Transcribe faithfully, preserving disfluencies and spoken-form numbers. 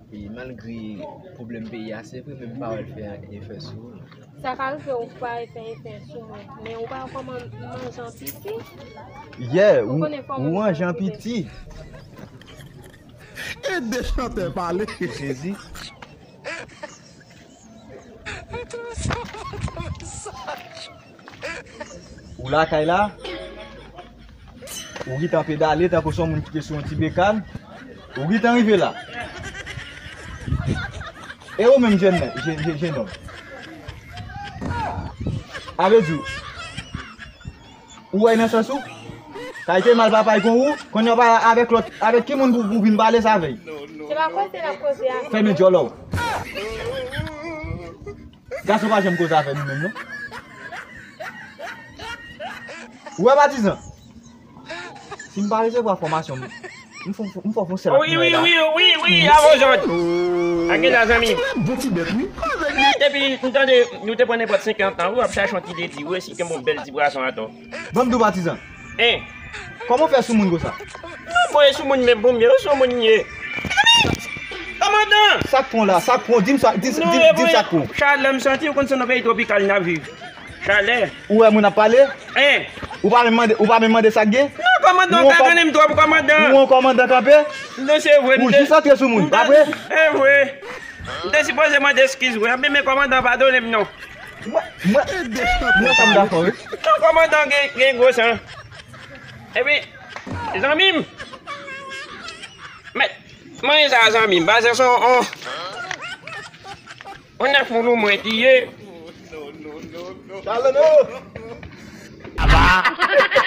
E malgre pwoblèm peyi a, se vre, men m pa wè l fè efè sou ou. Sa ka rive ou pa fè efè sou mwen, men ou pa wè kòman m manje an piti? Yeah, ou manje an piti. E de chantè pale. Ou sezi. Ou lakay la, ou gentan pedale tankou se yon moun ki te sou yon ti bekàn, ou gentan rive la. E ou menm jèn, jèn, jèn, jèn nonm, a vle di, ou wè nan sans ou? Kalite mal papay kon ou, kounye a w pale avèk lòt, avèk ki moun pou, pou vin pale sa avè l? Se pa koze l ap koze a. Fèmen djòlè w. Gason pa janm koze avè nou menm non. Ou wè patizan? Si m pa resevwa fòmasyon, m fò m fò fon sèl ak wi wi wi wi wi, avè w jòj. Ak gen la zanmi. Bon ti bèt wi. Depi m tande nou te pran nenpòt senkant an, ou ap chache yon ti ledi, ou resi kenbe yon bèl ti bwason atò. Ban m di w patizan. Hein? Kòman w fè sou moun konsa? Mwen mwen sou moun menm pou m ye, ou sou moun ye. Kòmandan! Sa k pran w la? Sa k pran w? Di m sa, di, di, di m sa k pran w. Chalè m santi, ou konn se nan peyi twopikal n ap viv. Chalè. Ou wè moun ap pale? Hein? Ou pa menm mande, ou pa menm mande sa k gen? Non, kòmandan, ou ta grenn m twòp, kòmandan. Ou yon kòmandan kanpe? Non, se vre. Ou jis antre sou moun, pa vre? Se vre. M te sipoze mande eskiz vre, men, men kòmandan, padone m non. Mwen, mwen, mwen sa m dakò wi. Non, kòmandan gen, gen gwo san. Epi, zanmi m, mèt manje sa zanmi m, paske se yon, yon, yon nèf moun ou mwen ki ye. Chalano! Aba!